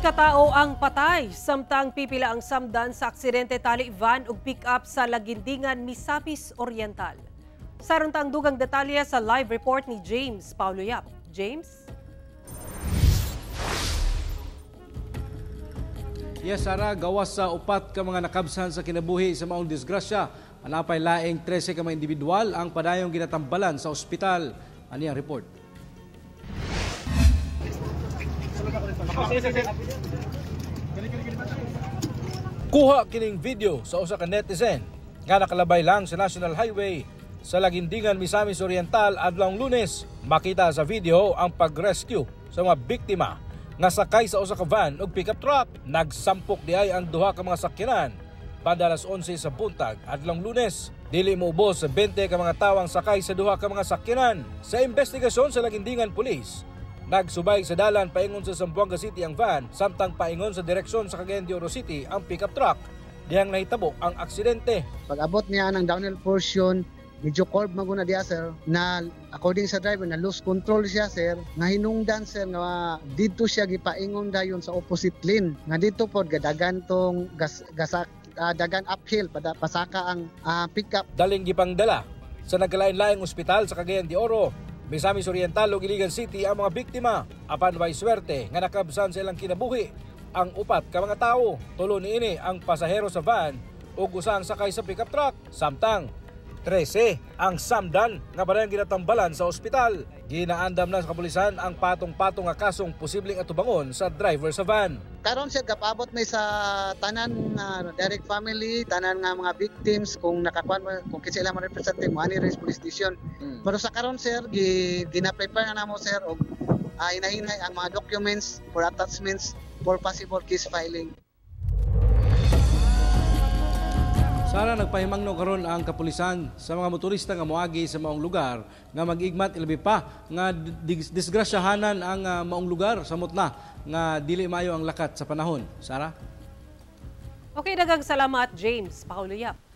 Katao ang patay, samtang pipila ang samdan sa aksidente tali van ug pick-up sa Lagindingan, Misamis Oriental. Saron tang dugang detalye sa live report ni James Paulo Yap. James? Yes, Sara, gawas sa 4 ka mga nakabsan sa kinabuhi sa maong disgrasya, anapay laing 13 ka mga individual ang padayong ginatambalan sa ospital. Ani ang report. Kuha kining video sa usa ka netizen nga nakalabay lang sa National Highway sa Lagindingan, Misamis Oriental adlawng Lunes. Makita sa video ang pag-rescue sa mga biktima nga sakay sa usa ka van ug pickup truck. Nagsampok diay ang duha ka mga sakyanan banda alas 11 sa buntag adlawng Lunes. Dili moubos sa 20 ka mga tawo ang sakay sa duha ka mga sakyanan. Sa investigasyon sa Lagindingan Police, nagsubay sa dalan paingon sa Zamboanga City ang van, samtang paingon sa direksyon sa Cagayan de Oro City ang pickup truck. Dihang nahitabo ang aksidente. Pag-abot niya ng downhill portion, medyo curve maguna diya, sir, na according sa driver na lose control siya, sir, nga hinungdan, sir, nga dito siya gipaingon dayon sa opposite lane. Nga dito pod gadagan tong gas, gasak, dagan uphill pada pasaka ang pickup. Daling gipangdala sa nagkalain-laing ospital sa Cagayan de Oro, Misamis Oriental ug Iligan City ang mga biktima. Apan way swerte nga nakabsan sa ilang kinabuhi ang 4 ka mga tawo. Tulo niini ang pasahero sa van ug usa ang sakay sa pickup truck. Samtang 13 ang samdan nga barang ginatambalan sa ospital. Ginaandam na sa kapulisan ang patong-patong nga kasong posibleng atubangon sa driver sa van. Karon sir, gapabot may sa tanan nga direct family, tanan nga mga victims kung nakakuan kung kinsa ilang representative mo ani race police station. Pero sa karon sir, gina-prepare na namo sir og hinahinay ang mga documents for attachments for possible case filing. Sara, nagpahimangno karon ang kapulisan sa mga motorista nga moagi sa maong lugar nga mag-igmat ilabi pa nga disgrasyahanan ang maong lugar samot na nga dili maayo ang lakat sa panahon. Sara? Okay, daghang salamat James Paulo Yap.